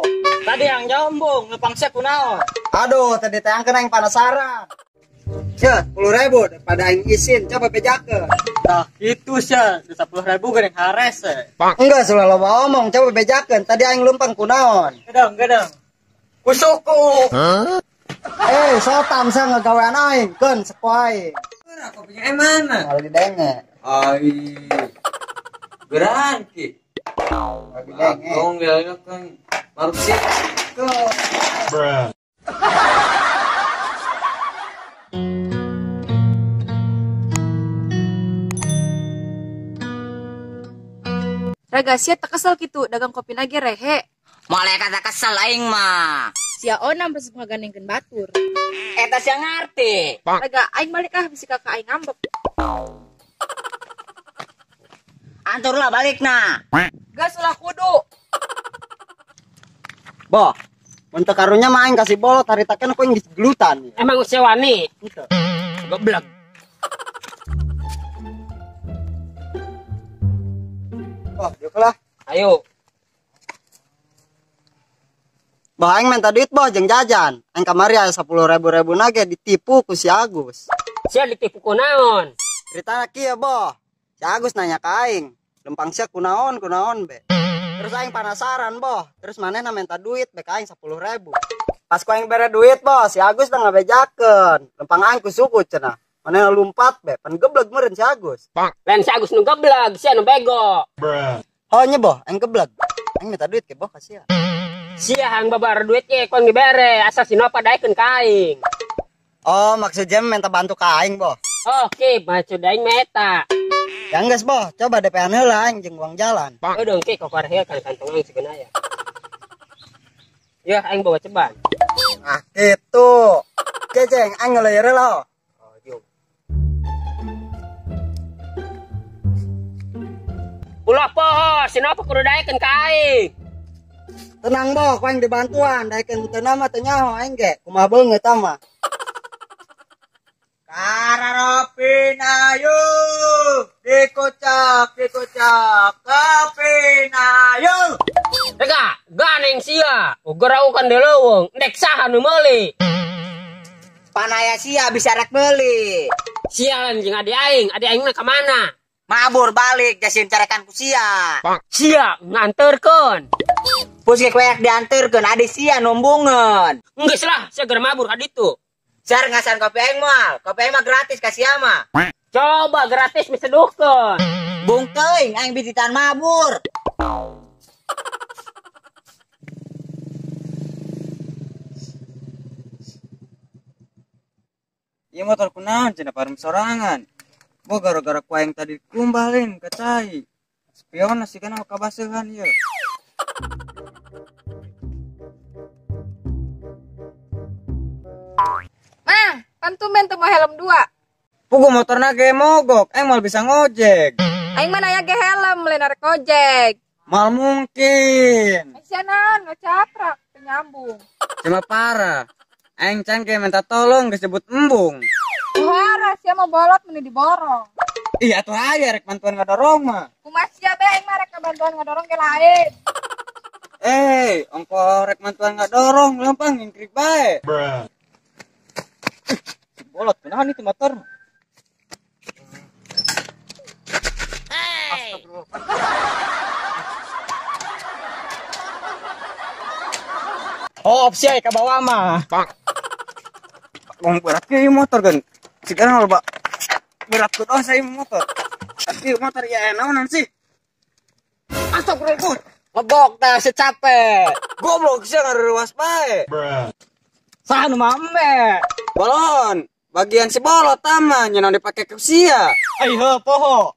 10.000. Tadi yang nyombong, ngepang sia kunaon? Aduh, tadi teh angkeun aing penasaran. Ya, 10.000 daripada aing isin, coba bejakeun. Tah kitu sia, 10.000 geuning hares. Enggak, sulah loba omong, coba bejakeun. Tadi aing lempang kunaon? Gedong, gedong. Kusuku. Huh? Eh, sotam sia ngagawean aing, keun seko aing. Kopinya mana? Kalau didenge. Ai. Geran ki. Bagong ya kan. Baru sih. Bruh. Raga sia tak kesel kitu dagang kopi nage rehe. Moal kata kesel aing mah. Sia onam resep ngagandengkeun batur. Eta sia ngarti. Raga aing balik ah bisi kakak aing ngambek. Antur lah balik nah. Gas ulah kudu. Boh, mun teu karunya mah aing kasih bolot harita keneh ku aing geus gelutan. Emang sia wani? Henteu. Goblok. Boh, yuk lah. Ayo. Boh, aing minta duit boh jeung jajan. Aing kamari aya 10.000 nage ditipu ku si Agus. Sia ditipu ku naon? Ceritana kieu boh. Si Agus nanya ka aing, lempang sia kunaon kunaon be. Terus aing penasaran boh, terus manehna minta duit be ka aing 10.000. Pas ku aing bere duit boh, si Agus teh ngabejakeun. Lempang aing ku suku cenah. Manehna lumpat be, pan gebleg meureun si Agus. Lain si Agus nu gebleg, sia nu bego. Bruh. Oh nya boh, aing gebleg. Aing minta duit ke boh ka sia. Sia hang babar duit ge kon dibere, asal si Nova daekeun ka aing. Oh, maksudnya minta bantu ka aing boh. Oke, maksud aing mah eta. Ya geus boh, coba DP-an heula aing jeung uang jalan. Aduh, engke kokor heul kan kantong aing sigana aya. Ya, aing bawa ceban. Ah, kitu. Ceceng, aing ngeleueur heula. Oh, jung. Ulah poho, si Nova kudu daekeun ka aing. Tenang boh, ku aing dibantuan, daekeun teu nama teu nyaho aing ge. Kumaha beungeut mah. Kararapinayo dikocak dikocak kapinayo. Rega, ganeng sia, ugeraukan deleweng, ndek saha nu meuli. Panaya sia bisa rek meuli. Sia jeung adi aing mah ka mana? Mabur balik jasin carekan ku sia. Sia nganterkeun. Pus ge kuek dianterkeun adi sia numbungeun. Geus lah, sia geura mabur ka ditu. Jar ngasan kopi aing moal, kopi aing mah gratis ka sia mah. Coba gratis miseduhkeun. Bung teuing aing bititan mabur. Ieu motor kunaon cenah parum sorangan. Bo gara-gara ku aing tadi kumbalin ka cai. Spion sih kana kabasehan ieu. Mah, pantumen teu mau helm 2. Pugu motorna ge mogok, aing moal bisa ngojek. Aing mah nanya ge helm, lain arek ngojek. Mal mungkin. Aing sia naon ngacaprak, teu nyambung. Cuma parah. Aing can ge minta tolong geus sebut embung. Uhara sia mah bolot meni diborong. Ih atuh aya rek bantuan ngadorong mah. Kumaha sia be aing mah rek bantuan ngadorong ge lain. Eh, ongko rek bantuan ngadorong lempang ngingkrik bae. Bruh. Bolot kunaon itu motor? Hey. Oh, opsi ka bawah mah. Wong berat ke motor kan. Sekarang loba berat ku dosa ieu motor. Tapi motor ya naonan sih. Astagfirullah. Mogok tah secapek. Goblok sia ngaruas bae. Bruh. Saha nu mame? Bolon, bagian si bolot tama nya dipake ku sia. Ai heuh poho.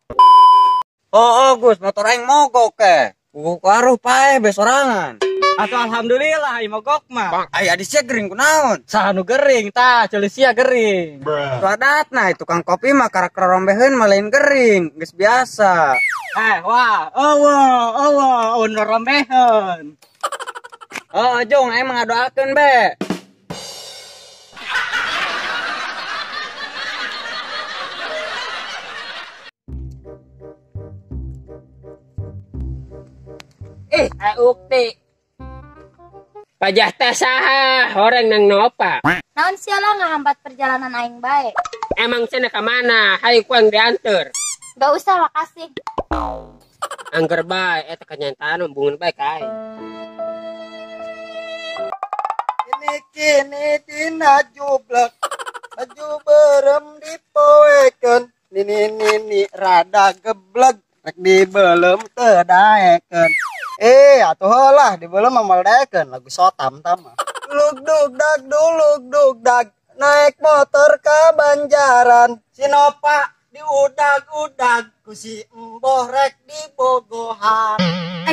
Oh, Gus, motor aing mogok ke. Puguh karuh pae be sorangan. Atuh alhamdulillah ai mogok mah. Ai adi sia gering kunaon? Saha nu gering tah, ceuli sia gering. Bruh. Adatna tukang kopi mah karak rombeheun mah lain gering, geus biasa. Eh, wah, eueuh, eueuh, nu rombeheun. Oh, jung aing mah ngadoakeun be. Ukti. Pajah teh saha horeng nang Nopa. Naon sia lah ngahambat perjalanan aing bae. Emang cenah ka mana? Hayu ku aing dianter. Gak usah, makasih. Angger bae eta kenyataan embungeun bae ka aing. Kini kini dina jublek baju berem dipoekeun nini nini rada geblek rek dibelem teu daekeun. Atuh heula dibelem mah daekeun lagu sotam tama. Lug dug dag dulug dug dag naik motor ka Banjaran si Nopa diudag-udag ku si emboh rek dibogohan.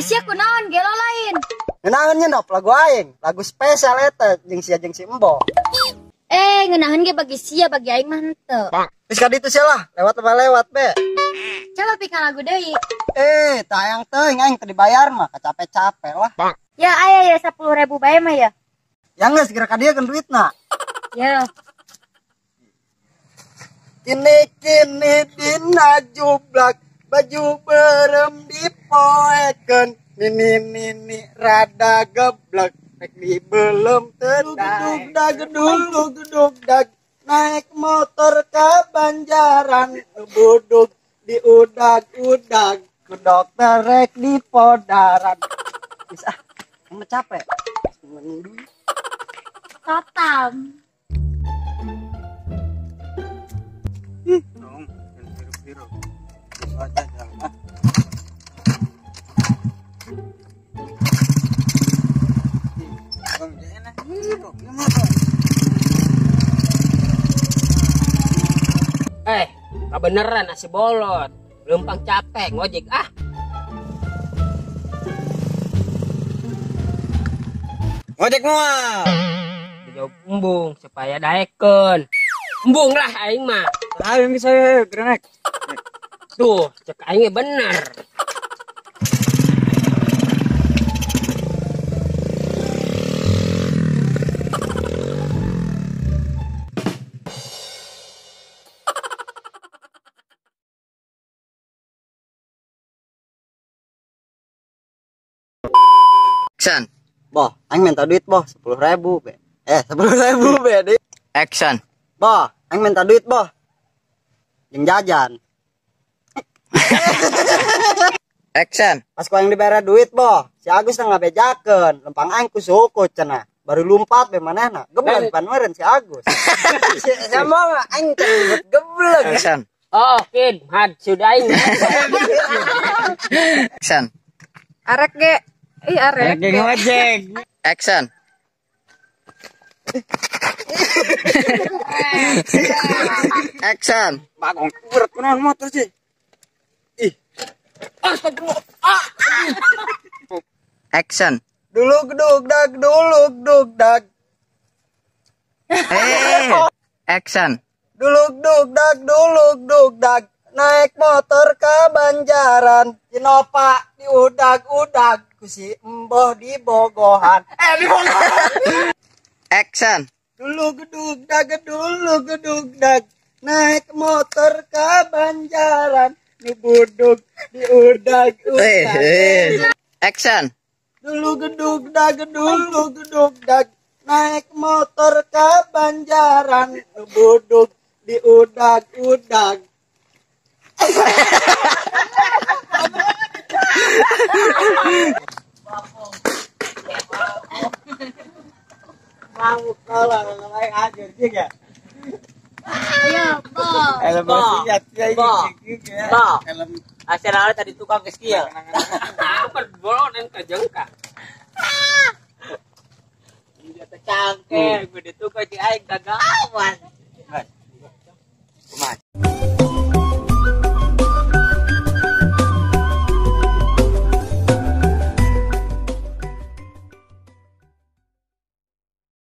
Sia kunaon gelo lain. Ngeunaheun nya Nop lagu aing, lagu spesial eta jeung sia jeung si emboh. Ngeunaheun ge bagi sia bagi aing mah henteu. Geus ka ditu sia lah, lewat lewat be. Coba pika lagu deui. Tayang teuing aing teu dibayar mah kacape-cape lah. Ya aya ya 10.000 bae mah ya. Ya geus geura ka dieu keun duitna. Ya. Kini kini dina jublak baju berem dipoekeun nini nini rada geblek rek dibelem teu daek. Dag dulug dug dag naik motor ka Banjaran budug diudag-udag ku dokter rek dipodaran. Geus ah, mah capek. Menang duit. Totam. Ih, dong, hirup-hirup. Aja jalan. Kebeneran nasi bolot. Lempang capek ngojek ah. Ngojek moal. Dijawab embung supaya daekeun. Embung lah aing mah. Ayo bisa ya, gerak. Tuh, cek aing bener. Action. Boh, aing minta duit boh, 10.000 be. 10.000 be deh. Action. Boh, aing minta duit boh. Jeung jajan. Action. Pas ku aing dibere duit boh, si Agus teh ngabejakeun, lempang aing ku suku cenah. Baru lumpat be manehna. Geblek pan meureun si Agus. Sama aing teh geblek. Action. Oh, kin, had sudah aing. Action. Arek ge. Ih, arek. Arek ngojek. Action. Action. Bagong berat kunaon motor sih. Ih. Astagfirullah. Ah. Action. Dulug dug dag dulug dug dag. Action. Dulug dug dag dulug dug dag. Naik motor ke Banjaran, Cinopa diudag-udag ku si emboh di Bogohan. Di Bogohan. Action. Dulu gedug dag dulu gedug dag. Naik motor ke Banjaran, nubudug diudag-udag. Action. Dulu gedug dag dulu gedug dag. Naik motor ke Banjaran, nubudug diudag-udag. Mau kalau ngelain aja juga. Ayo, bo. Bo. Bo. Asal tadi tukang keskill. Apa bolon yang kejengkang. Dia tecangke, gede tukang di aing gagawan.